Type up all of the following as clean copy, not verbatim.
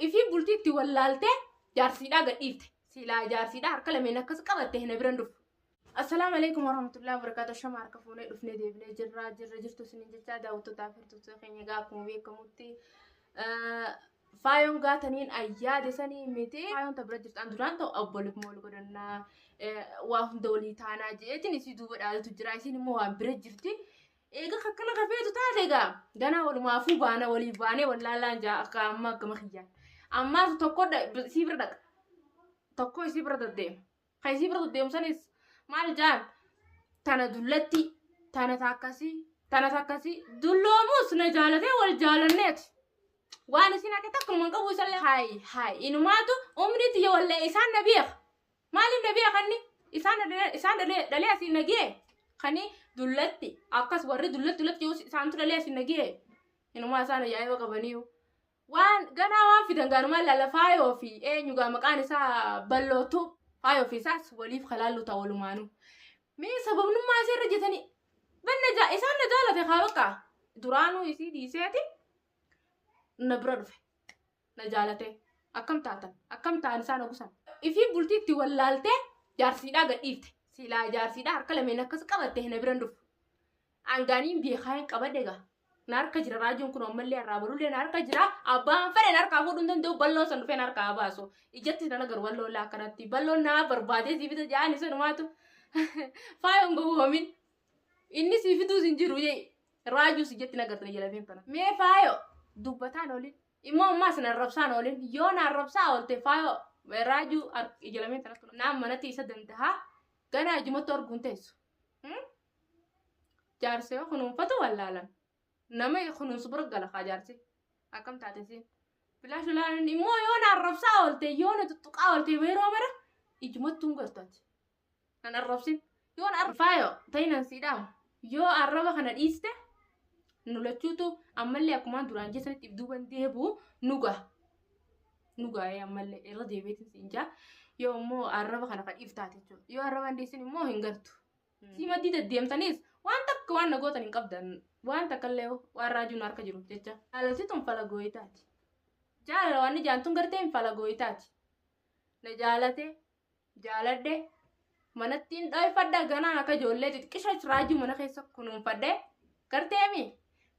Ifii bultii itti wallaaltee jaarsiidhaa gadhiifte. Silaa jaarsiidhaa harka lameen akkas qabatte hin biran dhufu. Assalaamu alaikum warahmatullahi wabarakatuh. Shama harka fuunee dhufnee deebinee jirra. Jirra jirtu isiniin jechaa daawwattootaa fi hordoftoota keenya egaa akkuma beekamutti faayoon gaataniin ayyaade sanii miti. Faayoon ta bira jirtu an duraan ta'u obboleef mool godhannaa waa hunda walii taanaa jeetiin isii duuba dhaalatu jira. Isiin immoo waan bira jirti. Eega akkana kafeetu taate egaa ganaa walumaafuu baana walii baanee wallaallaan jaa akka amma gama kiyyaan. Ammaas tokko isii bira dhaqa. Tokko isii bira deddeema. Kan isii bira deddeemu sanis maal jaan tana dullatti tana takkasii tana takkasii dulloomus na jaalatee wal jaalanneeti. Waan isin akka takkuma hin qabu isallee hayi hayi inumaatu umrii tiyya wallee isaan na beeka. Maaliif na beeka inni? Isaan isaan dhalee asiin na ga'e. Kani dullatti akkas warri dullatti dullatti yoo isaantu dhalee asiin na ga'e. Inumaa isaan ajaa'iba qabaniiyu. Waan ganaa waan fidan gaanumaa laala faayoo fi eenyu gaa maqaan isaa ballootu faayoo fi isaas waliif kalaallu ta'a walumaanuu. Mee sababnummaa isii irra jetanii banna jaa isaan na jaalate kaa bakka duraanuu isii dhiiseeti na bira dhufe. Na jaalatee akkam taatan akkam ta'an isaan ogusan ifii bultii itti wallaaltee jaarsiidhaa gadhiifte silaa jaarsiidhaa harka lameen akkas qabatte na biran dhufu angaaniin beekaa hin qabadhe egaa na harka jira raajuun kun ammallee irraa barullee na harka jira abbaan fedhe na harkaa fuudhuu hin danda'u balloon san dhufee na harkaa baasu ijatti nan agaru balloon laa akkanatti balloon naa barbaadee sii fida ja'an isanumaatu faayoon gowwoomin inni sii fiduus hin jiru jee raajuus ijatti na agartan ija lameen tana mee faayo dubbataan olin Immoo ammaas na arrabsaan oolin. Yoo na arrabsaa oolte faayoo raajuu ija lameen tanatti naan manatti isa danda'a. Ganaa ijumatti arguun teessu. Jaarsa yoo kunuunfatu wallaalan. Nama kunuunsu bira gala kaa jaarsi. Akkam taate siin. Bilaash ulaanan immoo yoo na arrabsaa oolte yoo na tuttuqaa oolte yeroo mara ijumattuun gartu ati. Nan arrabsin. Yoon arraba faayo ta'inan sii dhaamu. Yoo arraba kana dhiiste nu lachuutu ammallee akkumaan duraan jeessanitti if duuban deebi'u nu gaha. Nu gaha ammallee irra deebi'eetiin siin jaa. Yoo immoo arraba kana kan dhiif taate jechuudha. Yoo arraba hin dhiisin immoo hin gartu. Sii maddii deddeemtaniis waan takka waan na gootan hin qabdan. Waan takka illee waan raajuun harka jiru jecha. Jaalalti tun falagooyitaati. Jaalala waan jaantun gartee hin falagooyitaati. Na jaalatee jaaladhe manattiin dhoyfadha ganaan akka ijoollee xixiqqisha raajii mana keessa kunuunfadhe garteemi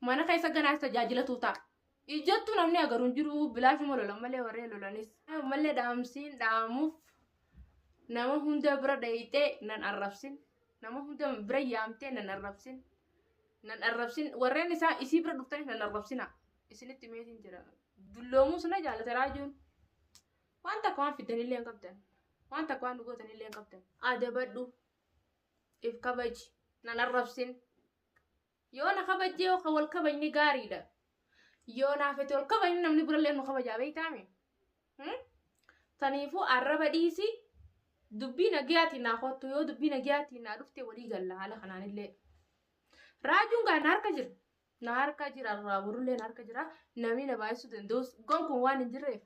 mana keessa ganaas tajaajilatu ta'a. Ijjattuu namni agaru hin jiru bilaashuma lolan malee warreen lolanis. Mallee dhaamsiin dhaamuuf nama hunda bira dhayxee nan arrabsin nama hunda bira yaamtee nan arrabsin nan arrabsin warreen isaa isii bira dhuftanis nan arrabsina isinitti meetiin jira dulloomuus na jaalate raajuun. Waan takka waan fiddanillee hin qabdan. Waan takka waan nu gootanillee hin qabdan. Adabadhu. If kabaji. Nan arrabsin. Yoo na kabajjee yoo ka wal kabajni gaariidha. Yoo naafete wal kabajni namni birallee nu kabajaa beektaami. Taniifuu arraba dhiisi dubbii nagayaatiin naa kottu yoo dubbii nagayaatiin naa dhufte walii galla haala kanaanillee. Raajuun gaa na harka jira. Na harka jira irraa borullee na harka jira. Namni na baay'isuu danda'us gonkuun waan hin jirreef.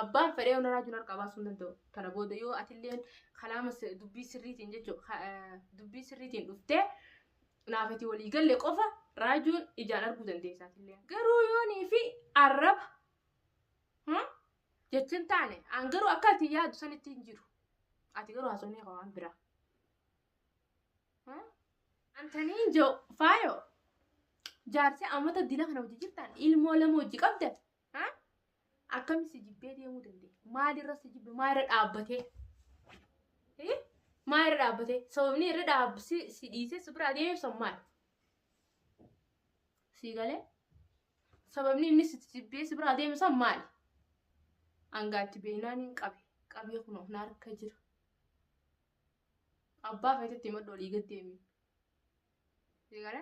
Abbaan fedhee ona raajuun harkaa baasuu hin danda'u. Kana booda yoo atilleen kalaama dubbii sirriitiin jechuudha dubbii sirriitiin dhuftee naaf ati walii galle qofa raajuun ijaan arguu dandeessa atilleen. Garuu yoonii fi arraba jecha hin taane an garuu akka ati yaaddu sanitti hin jiru. Ati garuu haasofnee waan biraa. Antaniin joo faayo jaarsi amata dila kana hojii jirtan ilmoo lama hojii qabdan akkami si jibbee deemuu danda'e maalirra si jibbe maalirra dhaabbatee maalirra dhaabbatee sababni irra dhaabbisi si dhiisee si biraa deemeef san maali si galee sababni inni si jibbee si biraa deeme san maali angaatti beeknaan hin qabe qabee kunoo na harka jira. Abbaa feetetti himadhu olii gad deemi. Eegale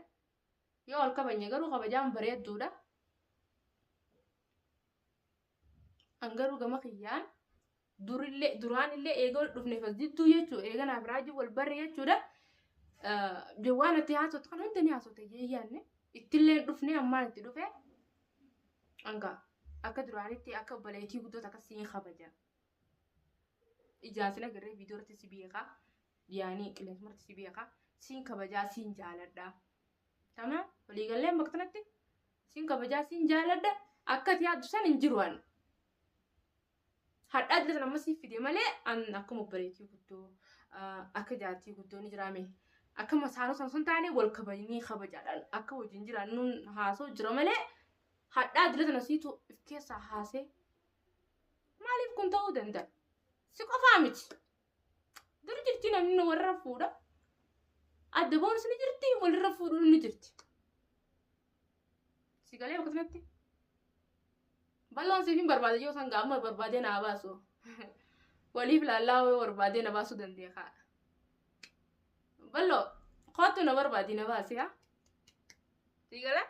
yoo wal kabajne garuu kabajaan bareedduudha. An garuu gama kiyyaan durillee duraanillee eega wal dhufneef as jidduu jechuudha. Eega naaf raajii wal barre jechuudha. Waan ati haasoftu kana hunda ni haasofte jee yaadne ittillee hin dhufne ammaan itti dhufe. Angaa akka duraanitti akka obboleettii guddoota akka siin kabaja. Ijaan sin agarree viidiyoo irratti si beekaa. Yaanii qilleensuma irratti si beekaa. Siin kabajaa siin jaaladha. Tama walii galleen bakka kanatti siin kabajaa siin jaaladha. Akka ati yaaddu san hin jiru an. Hadhaa dila sana ammasii fide malee an akkuma obboleettii guddoo akka jaartii guddoo ni jiraame. Akka masaanoo san sun taane wal kabajnii kabajaadhaan akka wajjin jiraannuun haasoo jira malee hadhaa dila sana siitu if keessaa haasee maaliif kun ta'uu danda'a? Si qofaa miti. Dur jirti namni warra fuudha. Adda ba'uunis ni jirti walirra fuudhuun ni jirti. Si galee bakka sanatti. Balloon siif hin barbaade yoo san gaama barbaadee naa baasu. Waliif laallaa yoo barbaadee na baasuu dandeenya. Balloo kootu na barbaadi na baasi haa. Si galee?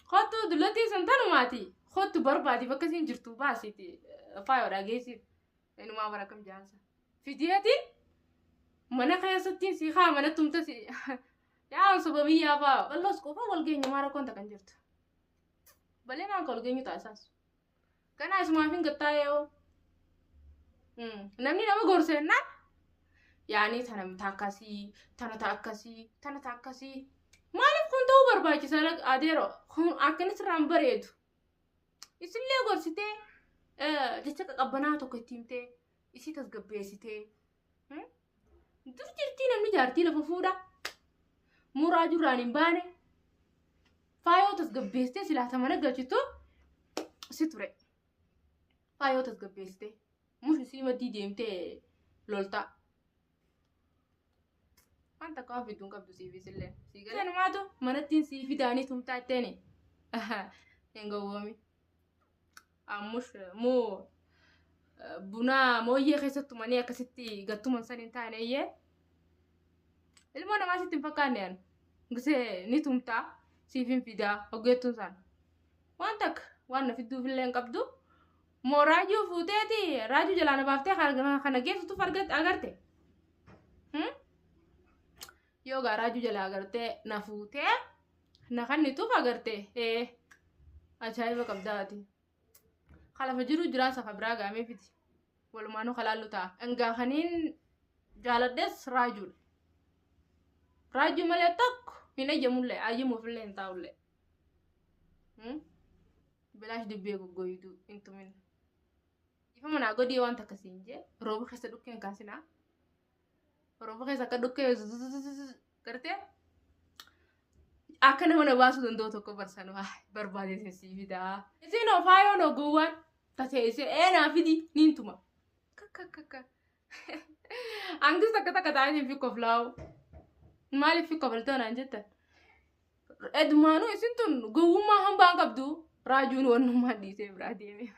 Kootu dullattii san tanumaati. Kootu barbaadi bakka isiin jirtu baasiiti faayoodhaa geessiif. Inumaa bara kam jaansa. Fideeti mana keessatti si haa mana tumta si yaa soba biyyaa faa. Balloos qofa wal geenyu maa rakkoon takkan jirtu. Bal'inaan kan wal geenyu taasisaas. Kanaa isumaaf hin gattaa'ee yoo. Namni nama gorsa jennaan yaanii tana ta akkasii tana ta akkasii tana ta akkasii maaliif kun ta'uu barbaachisa adeero kun akkanis irraan bareedu. Isillee gorsitee jecha qaqabbanaa tokko itti himtee isii tasgabbeessitee dur jirtii namni jaartii lafa fuudha muraa jurraan hin baane faayoo tasgabbeessitee silaata mana galchitu si ture. Faayoo tasgabbeessitee mushi sii maddii deemtee loltaa. Waan takka waan fidduun qabdu siifis illee. Sii galee. Sanumaatu manattiin sii fidaanii tumtaa itteeni. Hin gowwoomi. Ammush moo bunaa mooyyee keessatti tumanii akkasitti gattuman san hin taane iyyee. Ilmoo namaa sitti hin fakkaanne an. Gisee ni tumtaa siif hin fidaa hoggeettuun sana. Waan takka waan na fidduuf illee hin qabdu. Moo raajuu fuuteeti raajuu jalaa na baaftee kana geessutuuf agarte. Yoo gaa raajuu jalaa agartee na fuutee na kannituuf agarte ee ajaa'iba qabdaati. Kalafa jiru jiraa safa biraa gaamee fidi. Walumaanuu kalaallu ta'a. Engaa kaniin jaaladhes raajuudha. Raajuu malee tokko hin eeyyamullee ayyamuufillee hin taa'ullee. Bilaash dibbee goggoyituu hin tumin. Ifa manaa godhii waan takka siin jee rooba keessa dhukkee hin kaasinaa. Rooba keessa akka dhukkee gartee akka nama na baasuu danda'u tokko barsan barbaade sii fidaa. Isin hoo faayoon hoo gowwaan tateessee ee naa fidi niin tuma. Kakka kakka. Angis takka takka ta'anii fi koflaa'u. Maaliif fi kofaltoo naan jettan? Edumaanuu isin tun gowwummaa hambaan qabdu raajuun wannummaa dhiisee biraa deeme.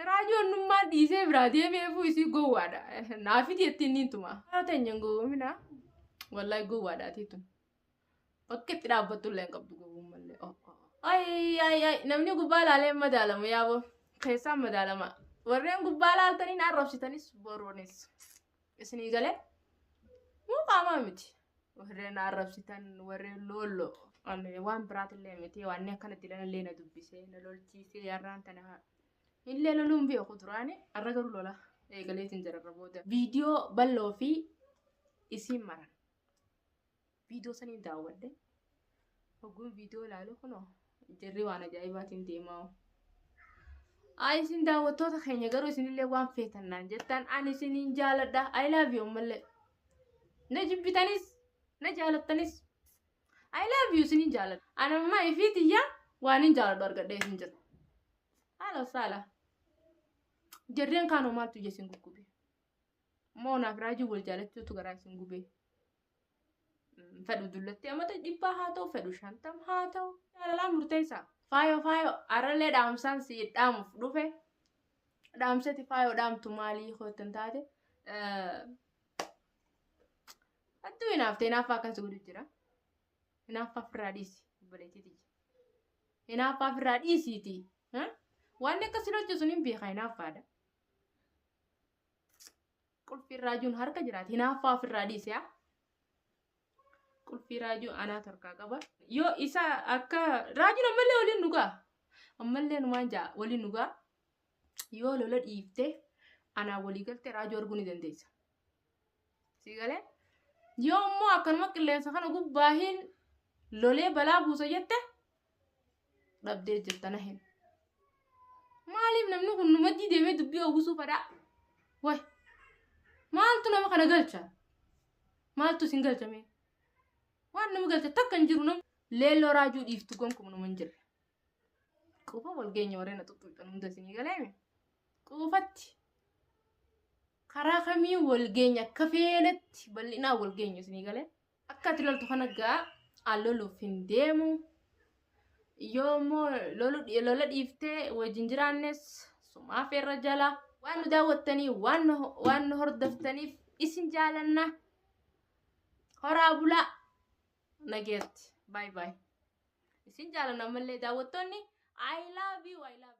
Raajuu wannummaa dhiisee biraa deemeefuu isii gowwaadha. Naa fidi jettiin niin tuma. Haa teenya hin gowwoomina. Wallahi gowwaadha ati tun. Bakka itti dhaabbattu illee hin qabdu gowwummallee. Ay ay ay namni gubbaa laalee hin madaalamu yaaboo. Keessaan madaalama. Warreen gubbaa laaltaniin arrabsitanis boroonis. Isinii galee? Muu qaamaa miti. Warreen arrabsitan warreen loolloo. Waan biraatillee miti waan akkana dilanallee na dubbisee na lolchiisee yarraan tana illee loluun beeku duraani har'a garuu lola eegaleetiin jira booda. Viidiyoo bal'oo fi isiin maran. Viidiyoo saniin daawwadhe. Hogguun viidiyoo ilaalu kunoo jarri waan ajaa'ibaatiin deemaa. Ay isin daawwattoota keenya garuu isinillee waan feetan naan jettan ani isiniin jaaladha. I love you ammallee. Na jibbitanis na jaalattanis. I love you isiniin jaaladha. Ani amma ifii tiyya waan hin jaaladhu argadhee isin jira. Haala saala. Jarreen kaanoo maaltu ija isin guggube? Moo naaf raajii wal jaalachuutu garaa isin gube? Fedhu dullatti amata dhibbaa haa ta'u, fedhu shantam haa ta'u. Jaalalaan murteessaa. Faayoo faayoo arallee dhaamsaan si dhaamuuf dhufe. Dhaamsati faayoo dhaamtu maalii hoottan taate. Hattuu hinaaftee hinaaffaa akkas godhu jira. Hinaaffaa ofirraa dhiisi obboleettii tiyya. Hinaaffaa ofirraa dhiisiiti. Wanni akkasii hojjetu sun hin beeka hinaaffaadha. Qulfiin raajuun harka jiraati. Hinaaffaa ofirraa dhiisi haa. Qulfii raajuu anaatu harkaa qaba. Yoo isa akka raajuun ammallee waliin dhugaa. Ammallee numaan jaa waliin dhugaa. Yoo lola dhiiftee anaa walii galtee raajuu arguu ni dandeessa. Si galee? Yoo immoo akkanuma qilleensa kana gubbaa hin lolee balaa buusa jette dhabdee jirta na hin. Maaliif Maaliif namni kun numaddii deemee dubbii oowwisuu fadhaa? Way! Maaltu nama kana galcha? Maaltu isin galcha mee? Waan nama galcha takka hin jiru namni. Leelloo raajuu dhiiftu gonkumaa numa hin jirre. Quufa wal geenya warreen na xuxxuuxan hunda isinii galeemi. Quufatti karaa kamiin wal geenya akka feenetti bal'inaan wal geenya isinii galee. Akka ati loltu kana gaa an loluuf hin deemu. Yoo immoo lola dhiiftee wajjin jiraannes sumaaf irra jala. Waan nu daawwattanii waan nu hordoftaniif isin jaalanna. Horaa bulaa nageetti. Bye bye. Isin jaalanna ammallee daawwattoonni. I love you. I love you.